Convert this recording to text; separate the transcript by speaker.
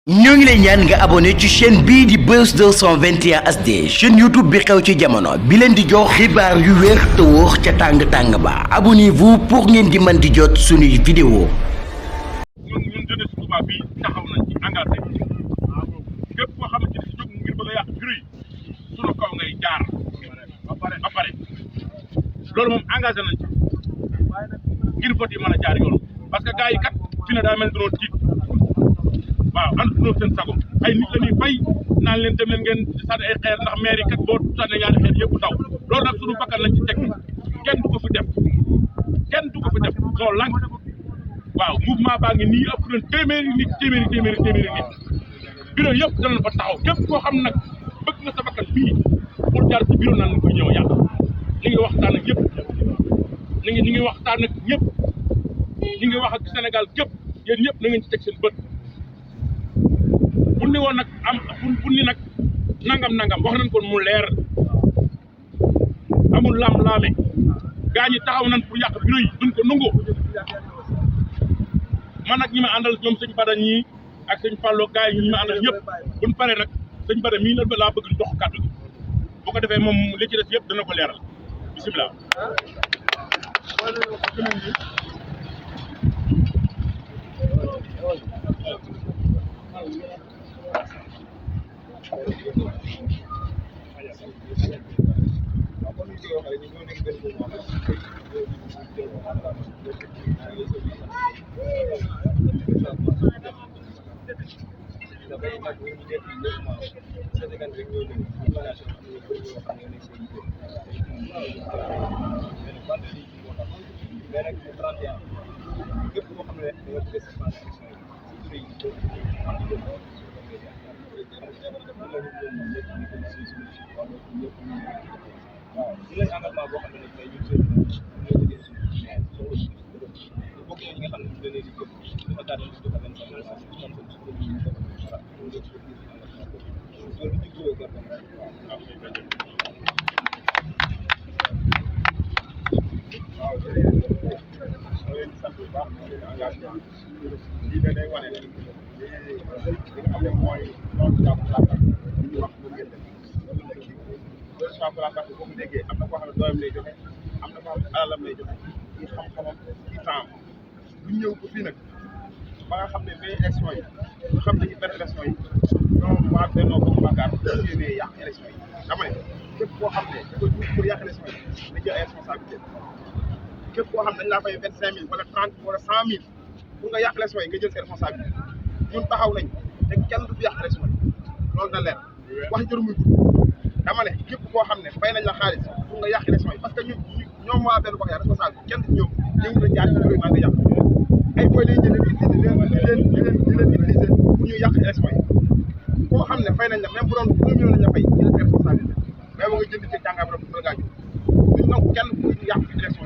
Speaker 1: ñoo ngi lay ñaan nga abonné ci chaîne bii di Buzz 221 HD chaîne YouTube bi xew ci jamono bi leen di jox xibaar yu wér te wóor ca tàng-tàng ba abonnez-vous pour ngeen di mën di jot suñuy vidéo.
Speaker 2: ñun jeunesse Touba bi taxaw nañ ci engagé képp koo xamante ni si jóg ngir bëgg a yàq bureau yi sunu kaw ngay jaar ba pare loolu moom engagé nañ ci ngir vote yi mën a jaar yoon parce que gars yi kat fi ne daa mel ni tiit waaw ànd seen sago ay nit la ñuy fay naan leen dem leen ngeen sànni ay xeer ndax maire yi kat boo sànni ñaari xeer yëpp daw loolu nag sunu bakkan lañ ci teg kenn du ko fi def soo lànk waaw mouvement baa ngi nii ëpp na téeméeri nit bureau yëpp danañ fa taxaw képp koo xam nag bëgg nga sa bakkan fii pour jaar ci bureau naan lañ koy ñëw yàq ñu ngi waxtaan ak ñëpp ñu ngi waxtaan ak ñëpp ñu ngi wax ak Sénégal képp yéen ñëpp na ngeen ci teg seen bët bu ni woon nag bu ni nag nangam wax nañ ko mu leer amul laam-laame gaa ñi taxaw nañ pour yàq bureau yi duñ ko nangu man nag ñi ma àndal ñoom sëñ Bada ñii ak sëñ Fallo gaa yi ñi ma àndal ñëpp buñ paree nag sëñ Bada mii la laa bëgg dox kàddu gi bu ko defee moom li ci des yëpp dana ko leeral bisimilah. lii da day wane ne li nga xam ne mooy loolu jàpp laata ñu wax lu ngeen def loolu soit pour la partie boo ko déggee am na koo xam ne doyam lay joxe am na koo xam ne alalam lay joxe ci xam-xamam ci temps bu ñëw ko fii nag ba nga xam ne bay élection yi ñu xam ne ci benn élection yi ñoom waa Benno Bokk Yaakaar yéenee yàq élection yi dama ne képp koo xam ne dafa jug pour yàq élection yi na jël ay responsabilité képp koo xam ne dañ laa fay 25 000 wala 30 wala 100 000 pour nga yàq élection yi nga jël seen responsabilité ñun taxaw nañ te kenn du fi yàq élection yi loolu na leer wax jëru muy gudd dama ne képp koo xam ne fay nañ la xaalis pour nga yàq élection yi parce que ñoom waa benn wax yaa responsable kenn du ñoom ñu ngi jaar ci bureau yi maa nga yàq ay booy lay jëlee di leen utiliser pour ñu yàq élection yi koo xam ne fay nañ la même bu doon 1 million lañ la fay jël seen responsabilité mais ba nga jënd ci tàngaay bi rek pour ngaa jóg duñ nangu kenn pour ñu yàq élection